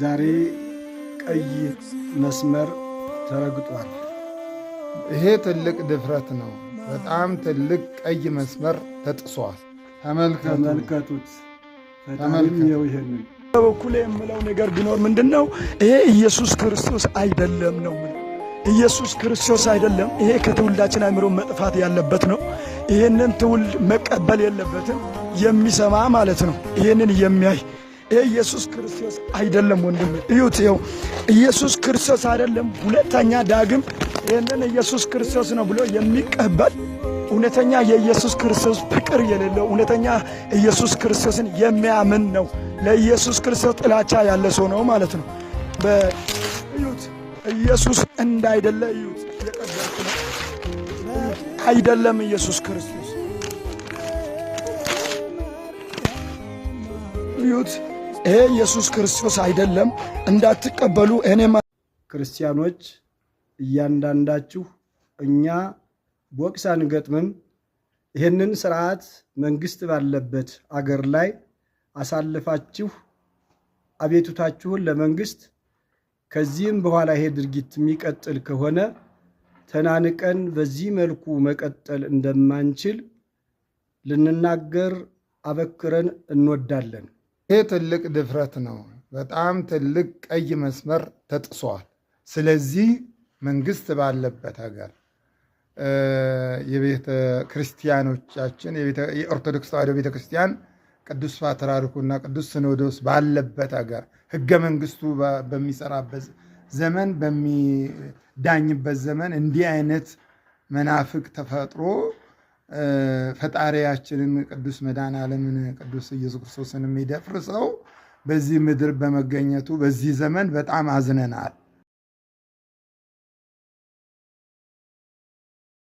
ዛሬ ቀይ መስመር ተረግጧል። ይሄ ትልቅ ድፍረት ነው። በጣም ትልቅ ቀይ መስመር ተጥሷል። ተመልከቱ፣ ተመልከቱት። ፈጣሪም ተመልከቱ። ይኸው ይሄንን በበኩሌ የምለው ነገር ቢኖር ምንድን ነው? ይሄ ኢየሱስ ክርስቶስ አይደለም ነው የምለው። ኢየሱስ ክርስቶስ አይደለም። ይሄ ከትውልዳችን አእምሮ መጥፋት ያለበት ነው። ይሄንን ትውልድ መቀበል የለበትም፣ የሚሰማ ማለት ነው። ይሄንን የሚያይ ይሄ ኢየሱስ ክርስቶስ አይደለም። ወንድም እዩት፣ ይኸው ኢየሱስ ክርስቶስ አይደለም። ሁለተኛ ዳግም ይህንን ኢየሱስ ክርስቶስ ነው ብሎ የሚቀበል እውነተኛ የኢየሱስ ክርስቶስ ፍቅር የሌለው፣ እውነተኛ ኢየሱስ ክርስቶስን የሚያምን ነው። ለኢየሱስ ክርስቶስ ጥላቻ ያለ ሰው ነው ማለት ነው። እዩት፣ ኢየሱስ እንዳይደለ እዩት። እየቀደልኩ ነው። አይደለም ኢየሱስ ክርስቶስ፣ እዩት። ይሄ ኢየሱስ ክርስቶስ አይደለም፣ እንዳትቀበሉ እኔም ክርስቲያኖች እያንዳንዳችሁ እኛ ቦክስ አንገጥምም። ይህንን ስርዓት መንግስት ባለበት አገር ላይ አሳልፋችሁ አቤቱታችሁን ለመንግስት፣ ከዚህም በኋላ ይሄ ድርጊት የሚቀጥል ከሆነ ተናንቀን በዚህ መልኩ መቀጠል እንደማንችል ልንናገር አበክረን እንወዳለን። ይሄ ትልቅ ድፍረት ነው። በጣም ትልቅ ቀይ መስመር ተጥሷል። ስለዚህ መንግስት ባለበት ሀገር የቤተ ክርስቲያኖቻችን የኦርቶዶክስ ተዋሕዶ ቤተ ክርስቲያን ቅዱስ ፓትርያርኩና ቅዱስ ሲኖዶስ ባለበት ሀገር፣ ህገ መንግስቱ በሚሰራበት ዘመን፣ በሚዳኝበት ዘመን እንዲህ አይነት መናፍቅ ተፈጥሮ ፈጣሪያችንን ቅዱስ መድኃኔዓለምን ቅዱስ ኢየሱስ ክርስቶስን የሚደፍር ሰው በዚህ ምድር በመገኘቱ በዚህ ዘመን በጣም አዝነናል።